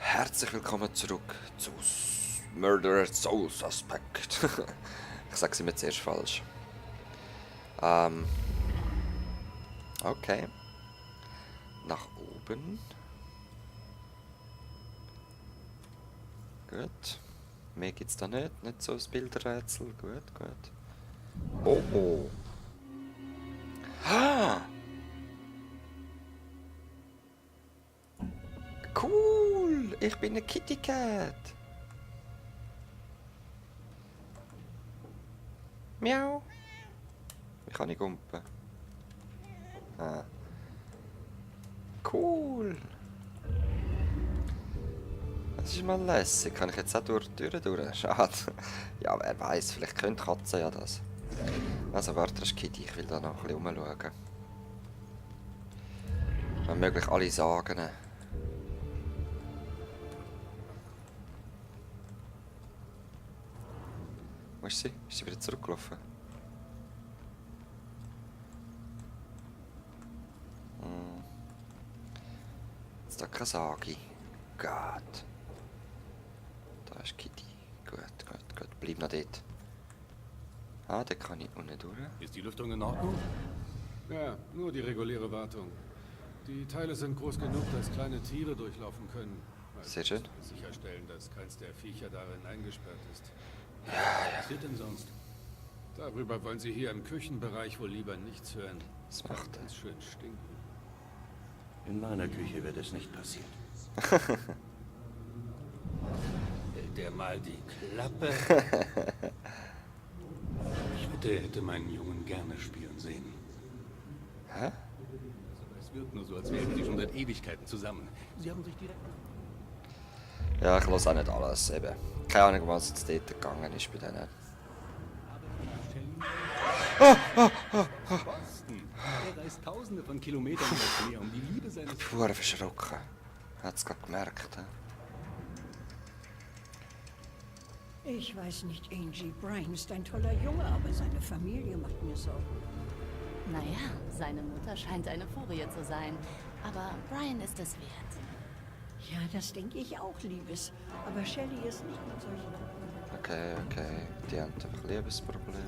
Herzlich willkommen zurück zu Murder Soul Suspect. Ich sage es immer zuerst falsch. Okay. Nach oben. Gut. Mehr gibt's da nicht. Nicht so ein Bilderrätsel. Gut, gut. Oh, oh. Ah! Cool! Ich bin eine Kitty Cat. Miau. Wie kann ich gumpen? Ah. Cool. Das ist mal lässig. Kann ich jetzt auch durch die Tür durch? Schade. Ja, wer weiß, vielleicht können Katzen ja das. Also warte, das ist Kitty. Ich will da noch ein bisschen rumschauen. Wenn möglich alle Sagen. Wo ist sie? Ist sie wieder zurückgelaufen? Jetzt da keine Sage. Gott. Da ist Kitty. Gut, gut, gut. Bleib noch dort. Ah, da kann ich unten durch. Ist die Lüftung in Ordnung? Ja, nur die reguläre Wartung. Die Teile sind groß genug, dass kleine Tiere durchlaufen können. Sehr schön. Sicherstellen, dass keins der Viecher darin eingesperrt ist. Was passiert denn sonst? Darüber wollen Sie hier im Küchenbereich wohl lieber nichts hören. Was macht er? Ganz schön stinken. In meiner Küche wird es nicht passieren. Hält der mal die Klappe? Ich wette, er hätte meinen Jungen gerne spielen sehen. Hä? Es wirkt nur so, als wären Sie schon seit Ewigkeiten zusammen. Sie haben sich direkt... Ja, ich lasse auch nicht alles. Eben. Keine Ahnung, was jetzt dort gegangen ist bei denen. Boston. Er reist tausende von Kilometern übers Meer, um die Liebe seines... Pur verschrocken. Hat's gerade gemerkt. He? Ich weiß nicht, Angie. Brian ist ein toller Junge, aber seine Familie macht mir Sorgen. Naja, seine Mutter scheint eine Furie zu sein. Aber Brian ist es wert. Ja, das denke ich auch, Liebes. Aber Shelley ist nicht mit solchen... Okay, okay. Die haben einfach Liebesprobleme.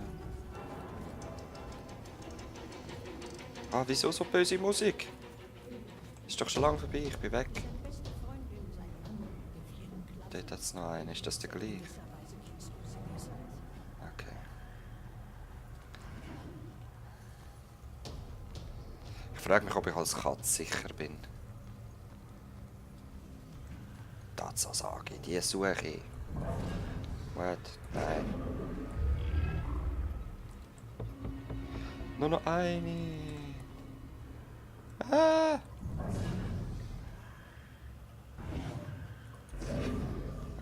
Ah, wieso so böse Musik? Ist doch schon lange vorbei, ich bin weg. Dort hat es noch einen, ist das der gleiche? Okay. Ich frage mich, ob ich als Katze sicher bin. Tatsache, die suche ich. What? Nein. Nur noch eine. Ah!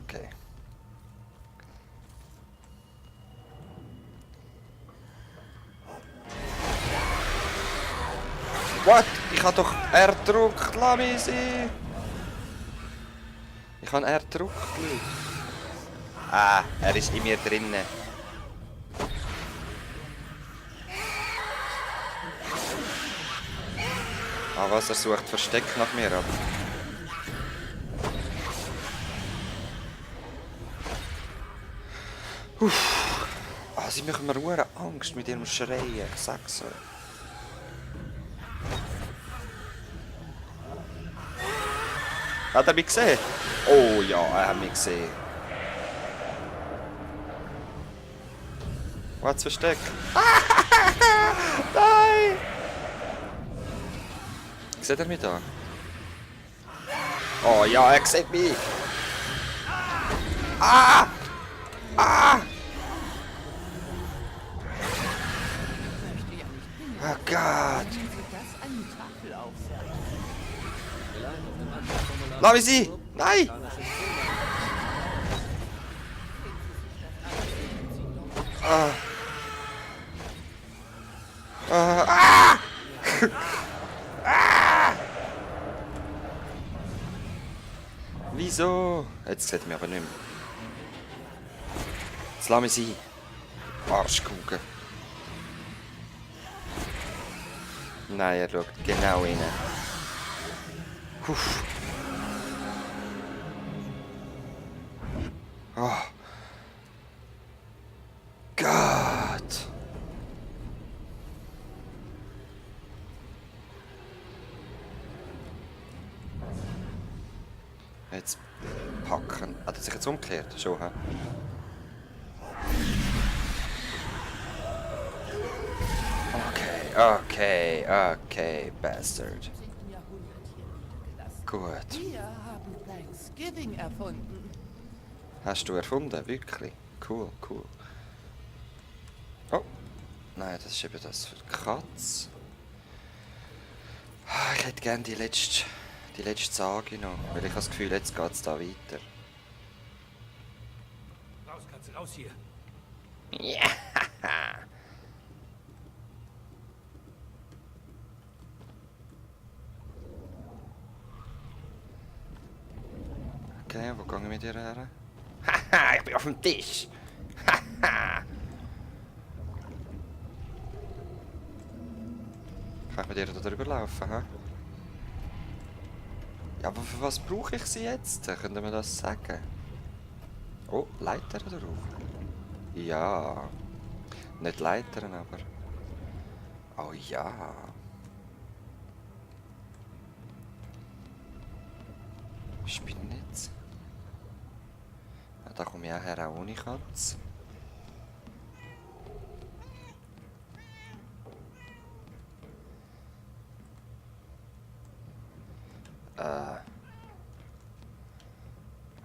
Okay. What? Ich habe doch R gedrückt, lass mich sein. Ich habe R gedrückt. Ah, er ist in mir drinnen. Ah, was? Er sucht Versteck nach mir ab. Ah, sie machen mir hure Angst mit ihrem Schreien. Ich sag's euch. Hat er mich gesehen? Oh ja, er hat mich gesehen. Was Versteck? Nein! Sieht er mich da? Oh ja, er sieht mich! Ah! Ah! Oh Gott! Lass mich sein! Nein! Ah! Ah! Ah! Wieso? Jetzt sieht er mich aber nicht mehr. Jetzt lass mich sein. Arschkugel. Nein, er schaut genau rein. Puh. Oh. Gott. Jetzt packen. Hat er sich jetzt umgekehrt? Schon, hä? Okay, Bastard. Gut. Wir haben Thanksgiving erfunden. Hast du erfunden? Wirklich? Cool. Oh. Nein, das ist eben das für die Katze. Ich hätte gerne die letzte Sage noch, weil ich habe das Gefühl, jetzt geht es da weiter. Raus, Katze, raus hier. Ja! Okay, wo gehen wir mit dir her? Haha, ich bin auf dem Tisch! Haha! Kann ich mit dir da drüber laufen, hä? Ja, aber für was brauche ich sie jetzt? Können wir das sagen? Oh, Leiter drauf. Ja. Nicht Leitern, aber... Oh ja. Spinnetz. Ja, da komme ich auch her, auch ohne Katze.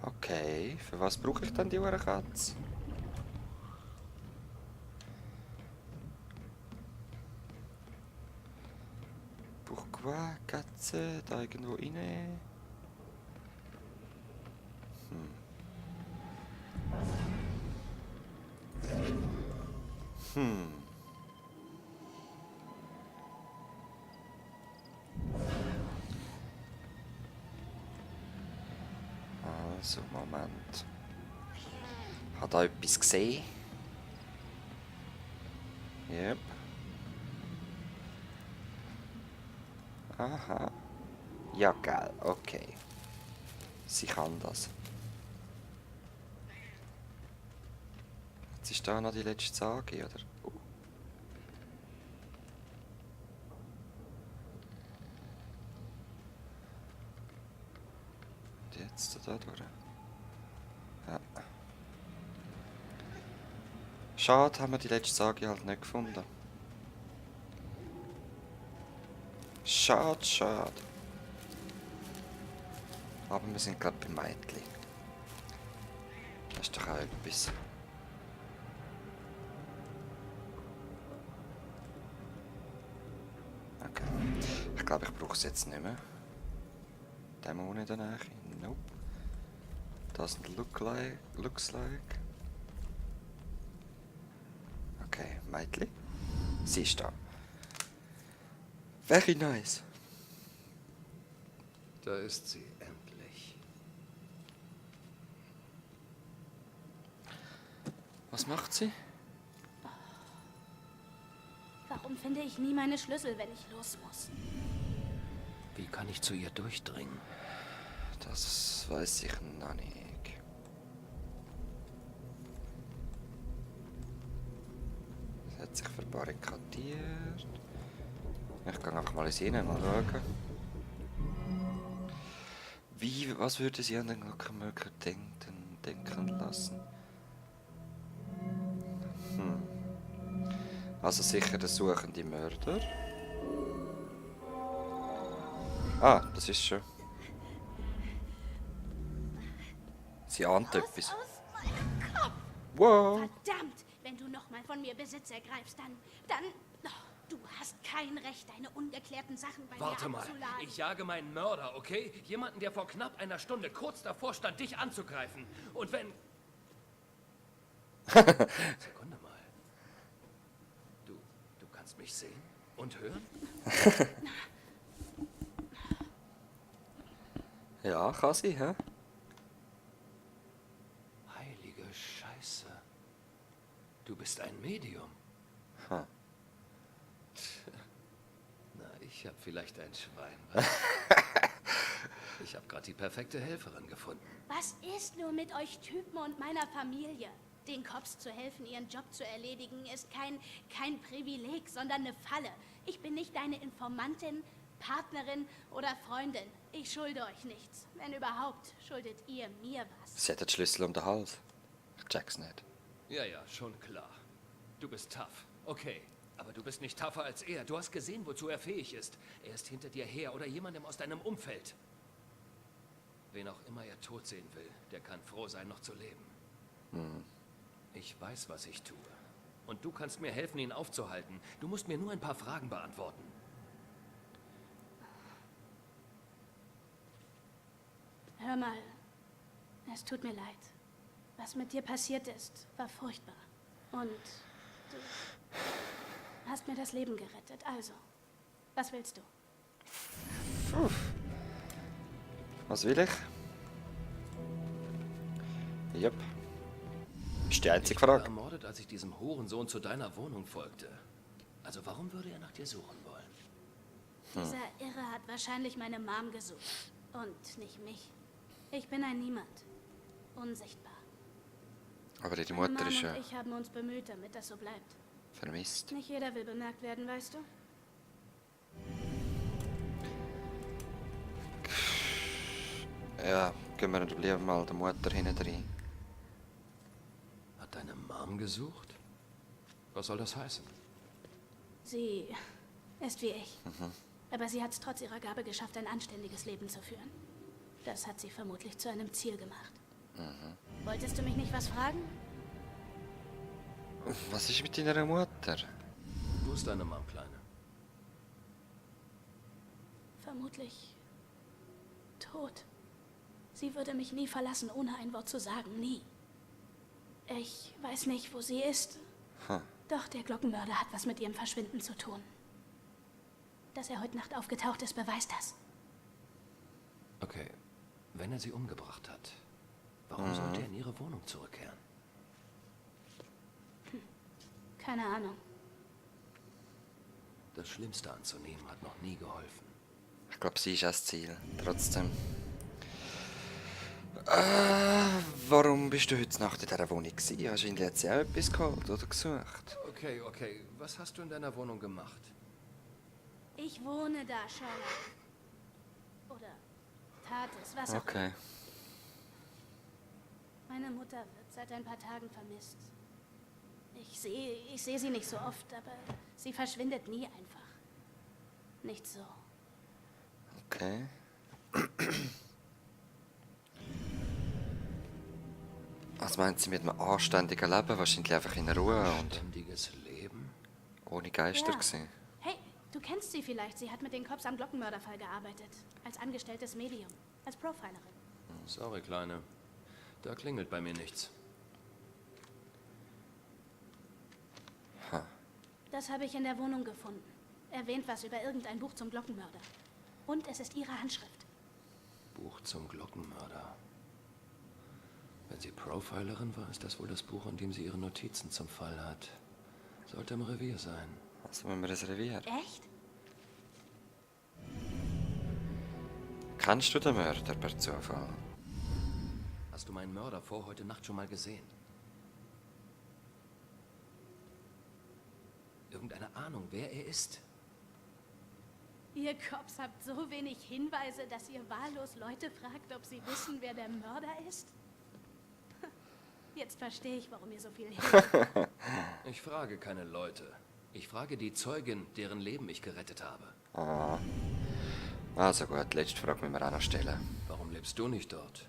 Okay, für was brauche ich dann die Katze? Pourquoi Katze da irgendwo rein? Also, Moment. Hat da etwas gesehen? Yep. Aha. Ja, geil. Okay. Sie kann das. Jetzt ist da noch die letzte Sage, oder? Oh. Und jetzt da durch. Ja. Schade, haben wir die letzte Sage halt nicht gefunden. Schade. Aber wir sind gerade beim Mädchen. Das ist doch auch etwas. Okay. Ich glaube, ich brauche es jetzt nicht mehr. Dämon in der Nähe. Nope. Doesn't looks like. Okay, Mädchen. Sie ist da. Very nice. Da ist sie endlich. Was macht sie? Warum finde ich nie meine Schlüssel, wenn ich los muss? Wie kann ich zu ihr durchdringen? Das weiß ich noch nicht. Sie hat sich verbarrikadiert. Ich gehe einfach mal ins Innen, mal schauen. Was würde sie an den Glockenmöker denken lassen? Also sicher der suchende Mörder. Ah, das ist schon. Sie ahnt etwas. Aus meinem Kopf! Wow! Verdammt! Wenn du nochmal von mir Besitz ergreifst, dann... Oh, du hast kein Recht, deine ungeklärten Sachen bei Warte mir mal, abzuladen. ich jage meinen Mörder, okay? Jemanden, der vor knapp einer Stunde kurz davor stand, dich anzugreifen. Und wenn... Sekunde mal. Du kannst mich sehen und hören? Ja, kann sie, hä? Heilige Scheiße. Du bist ein Medium. Ha. Na, ich hab vielleicht ein Schwein. Was? Ich hab gerade hat die perfekte Helferin gefunden. Was ist nur mit euch Typen und meiner Familie? Den Cops zu helfen, ihren Job zu erledigen, ist kein Privileg, sondern eine Falle. Ich bin nicht deine Informantin, Partnerin oder Freundin. Ich schulde euch nichts. Wenn überhaupt, schuldet ihr mir was. Sie hat den Schlüssel um den Hals. Ich check's nicht. Ja, ja, schon klar. Du bist tough. Okay. Aber du bist nicht tougher als er. Du hast gesehen, wozu er fähig ist. Er ist hinter dir her oder jemandem aus deinem Umfeld. Wen auch immer er tot sehen will, der kann froh sein, noch zu leben. Ich weiß, was ich tue. Und du kannst mir helfen, ihn aufzuhalten. Du musst mir nur ein paar Fragen beantworten. Hör mal, es tut mir leid. Was mit dir passiert ist, war furchtbar. Und du hast mir das Leben gerettet. Also, was willst du? Was will ich? Jupp. Ist die einzige Ich wurde Frage. ermordet, als ich diesem Hurensohn zu deiner Wohnung folgte. Also warum würde er nach dir suchen wollen? Dieser Irre hat wahrscheinlich meine Mom gesucht. Und nicht mich. Ich bin ein Niemand. Unsichtbar. Aber die Meine Mutter Mom ist und ja ich haben uns bemüht, damit das so bleibt. vermisst. Nicht jeder will bemerkt werden, weißt du? Ja, gehen wir dann lieber mal der Mutter hinten rein. Hat deine Mom gesucht? Was soll das heißen? Sie ist wie ich. Aber sie hat es trotz ihrer Gabe geschafft, ein anständiges Leben zu führen. Das hat sie vermutlich zu einem Ziel gemacht. Wolltest du mich nicht was fragen? Was ist mit deiner Mutter? Wo ist deine Mom, Kleine? Vermutlich tot. Sie würde mich nie verlassen, ohne ein Wort zu sagen. Nie. Ich weiß nicht, wo sie ist. Doch der Glockenmörder hat was mit ihrem Verschwinden zu tun. Dass er heute Nacht aufgetaucht ist, beweist das. Okay, wenn er sie umgebracht hat, warum sollte er in ihre Wohnung zurückkehren? Keine Ahnung. Das Schlimmste anzunehmen hat noch nie geholfen. Ich glaube, sie ist das Ziel. Trotzdem. Warum bist du heute Nacht in dieser Wohnung gewesen? Wahrscheinlich hat sie auch etwas geholt oder gesucht. Okay, was hast du in deiner Wohnung gemacht? Ich wohne da, Sherlock. Oder tat es, was auch immer. Okay. Meine Mutter wird seit ein paar Tagen vermisst. Ich sehe sie nicht so oft, aber sie verschwindet nie einfach. Nicht so. Okay. Was meint sie mit einem anständigen Leben? Wahrscheinlich einfach in Ruhe und Ständiges Leben? ohne Geister Ja. gewesen. Hey, du kennst sie vielleicht. Sie hat mit den Cops am Glockenmörderfall gearbeitet. Als angestelltes Medium. Als Profilerin. Sorry, Kleine. Da klingelt bei mir nichts. Das habe ich in der Wohnung gefunden. Erwähnt was über irgendein Buch zum Glockenmörder. Und es ist ihre Handschrift. Buch zum Glockenmörder. Wenn sie Profilerin war, ist das wohl das Buch, in dem sie ihre Notizen zum Fall hat. Sollte im Revier sein. Also wenn wir das Revier. Echt? Kennst du den Mörder per Zufall? Hast du meinen Mörder vor heute Nacht schon mal gesehen? Irgendeine Ahnung, wer er ist? Ihr Cops habt so wenig Hinweise, dass ihr wahllos Leute fragt, ob sie wissen, wer der Mörder ist? Jetzt verstehe ich, warum ihr so viel hilft. Ich frage keine Leute. Ich frage die Zeugin, deren Leben ich gerettet habe. Also gut, letzte Frage müssen wir auch noch stellen. Warum lebst du nicht dort?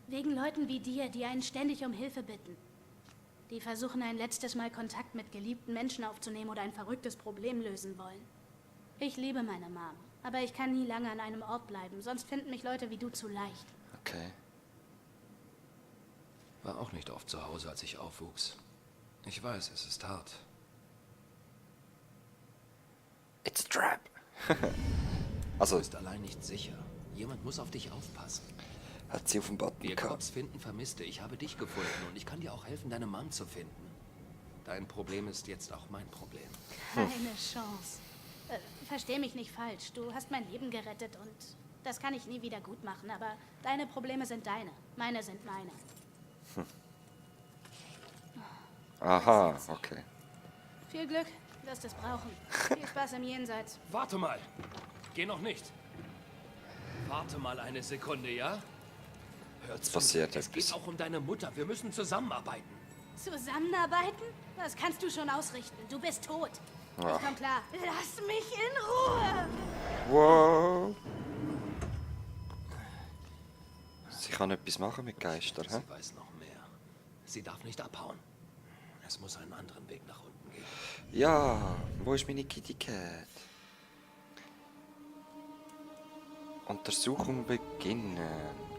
Wegen Leuten wie dir, die einen ständig um Hilfe bitten. Die versuchen ein letztes Mal Kontakt mit geliebten Menschen aufzunehmen oder ein verrücktes Problem lösen wollen. Ich liebe meine Mom, aber ich kann nie lange an einem Ort bleiben, sonst finden mich Leute wie du zu leicht. Okay. War auch nicht oft zu Hause, als ich aufwuchs. Ich weiß, es ist hart. It's a trap. Du Also, bist allein nicht sicher. Jemand muss auf dich aufpassen. hat sie auf dem Button Wir gehabt. Cops finden Vermisste. Ich habe dich gefunden und ich kann dir auch helfen, deine Mom zu finden. Dein Problem ist jetzt auch mein Problem. Keine Chance. Versteh mich nicht falsch. Du hast mein Leben gerettet und Das kann ich nie wieder gut machen, aber deine Probleme sind deine. Meine sind meine. Aha, okay. Viel Glück, du wirst es brauchen. Viel Spaß im Jenseits. Warte mal. Geh noch nicht. Warte mal eine Sekunde, ja? Hör zu. passiert Es etwas. geht auch um deine Mutter. Wir müssen zusammenarbeiten. Zusammenarbeiten? Das kannst du schon ausrichten. Du bist tot. Ja. Ich komm klar. Lass mich in Ruhe. Wow. Sie kann etwas machen mit Geistern, hä? Sie weiß noch mehr. Sie darf nicht abhauen. Es muss einen anderen Weg nach unten geben. Ja, wo ist meine Kitty Cat? Untersuchung beginnen.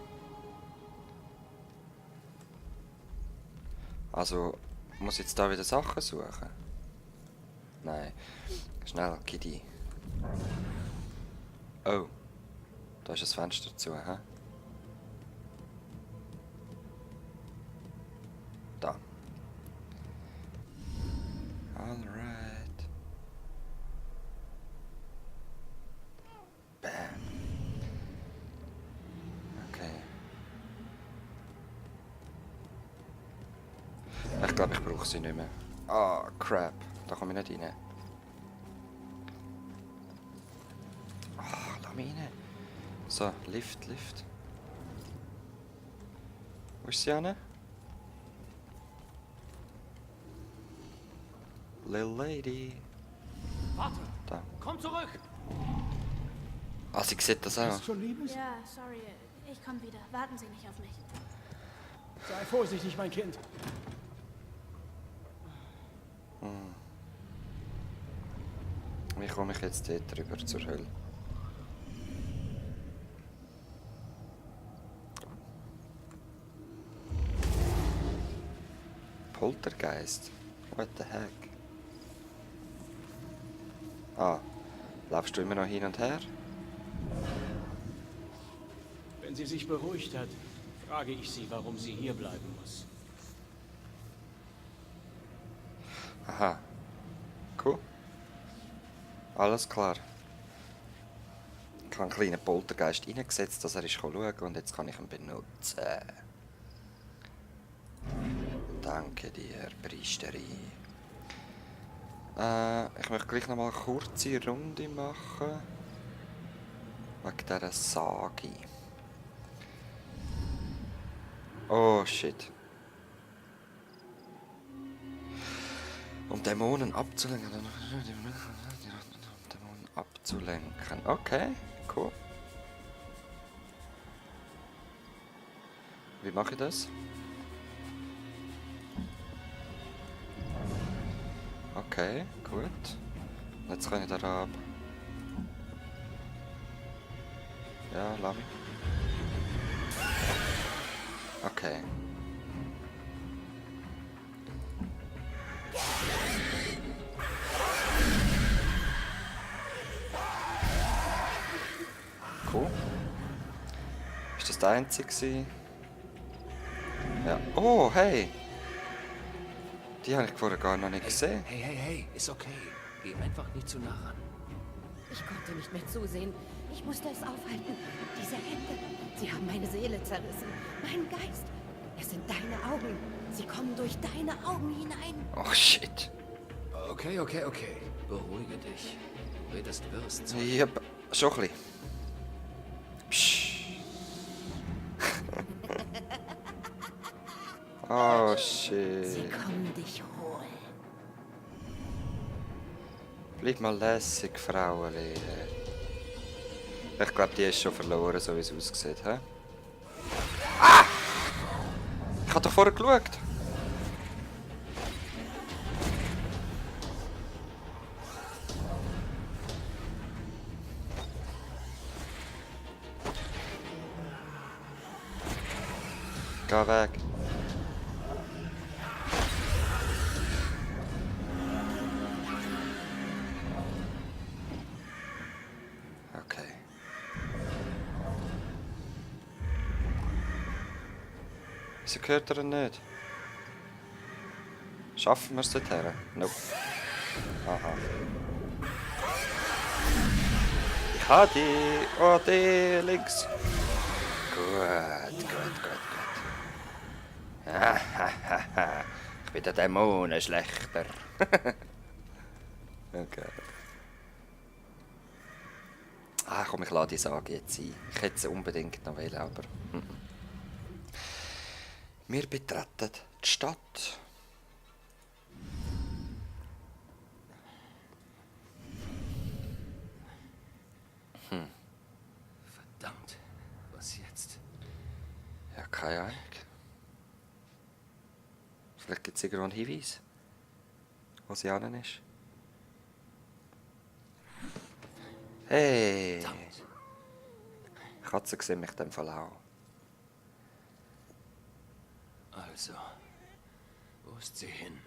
Also, muss ich jetzt da wieder Sachen suchen? Nein. Schnell, Kitty. Oh. Da ist das Fenster zu, hä? Da. Alright. Bam. Okay. Ich glaube, ich brauche sie nicht mehr. Ah, crap. Da komme ich nicht rein. Ah, lass mich rein. So, Lift, Lift. Wo ist sie hin? Little Lady. Warte! Da. Komm zurück! Ah, sie sieht das auch. Ist schon Liebes? Ja, sorry. Ich komme wieder. Warten Sie nicht auf mich. Sei vorsichtig, mein Kind. Wie komme ich jetzt dort rüber zur Hölle? Poltergeist? What the heck? Ah, laufst du immer noch hin und her? Wenn sie sich beruhigt hat, frage ich sie, warum sie hier bleiben muss. Aha. Cool. Alles klar. Ich habe einen kleinen Poltergeist reingesetzt, dass er ist schauen kann und jetzt kann ich ihn benutzen. Danke dir, Priesterin. Ich möchte gleich noch mal eine kurze Runde machen. Wegen dieser Sage. Oh shit. Um Dämonen abzulenken. Dämonen abzulenken. Okay, cool. Wie mache ich das? Okay, gut. Jetzt kann ich da ab. Ja, lass mich. Okay. Cool. Ist das der einzige gewesen? Ja. Oh, hey! Die habe ich vorher gar noch nicht gesehen. Hey, ist okay. Geh einfach nicht zu nah ran. Ich konnte nicht mehr zusehen. Ich musste es aufhalten. Diese Hände, sie haben meine Seele zerrissen. Meinen Geist. Es sind deine Augen. Sie kommen durch deine Augen hinein. Oh, shit. Okay. Beruhige dich. Du redest wirst. Yep, schon ein bisschen. Psch. Oh, shit. Sie kommen dich holen. Bleib mal lässig, Frauenlehrer. Ich glaube, die ist schon verloren, so wie es aussieht. He? Ah! Ich habe doch vorher geschaut. Geh weg. Okay. Wieso gehört er nicht? Schaffen wir es dorthin? Nope. Aha. Ich Hadi, Ode, links. Gut. Ich bin der Dämonenschlechter. Okay. Ah, komm, ich lade die Sage jetzt ein. Ich hätte sie unbedingt noch wählen, aber... Wir betreten die Stadt. Verdammt. Was jetzt? Ja, keine Ahnung. Vielleicht gibt es irgendwo einen Hinweis, wo sie hin ist. Hey! Die Katze sieht mich in dem Fall auch. Also, wo ist sie hin?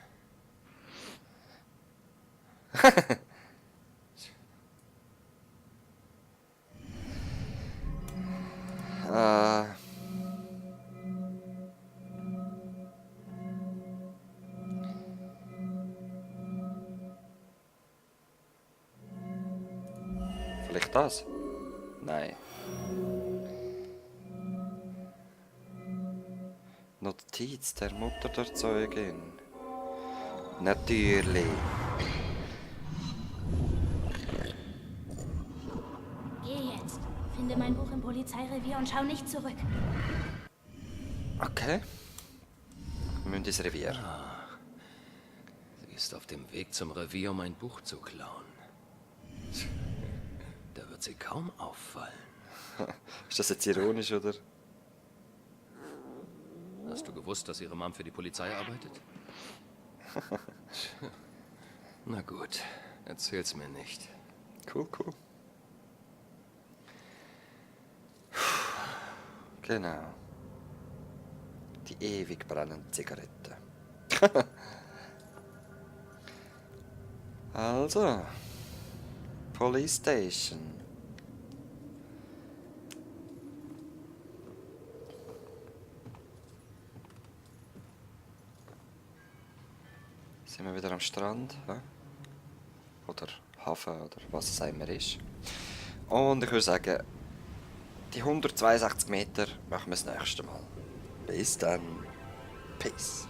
Vielleicht das? Nein. Notiz der Mutter der Zeugin. Natürlich. Geh jetzt. Finde mein Buch im Polizeirevier und schau nicht zurück. Okay. Wir müssen ins Revier. Sie ist auf dem Weg zum Revier, um ein Buch zu klauen. Da wird sie kaum auffallen. Ist das jetzt ironisch, oder? Hast du gewusst, dass ihre Mom für die Polizei arbeitet? Na gut, erzähl's mir nicht. Cool. Genau. Die ewig brennende Zigarette. Also. Police Station. Sind wir wieder am Strand? Ja? Oder Hafen oder was es immer ist. Und ich würde sagen, die 162 Meter machen wir das nächste Mal. Bis dann. Peace.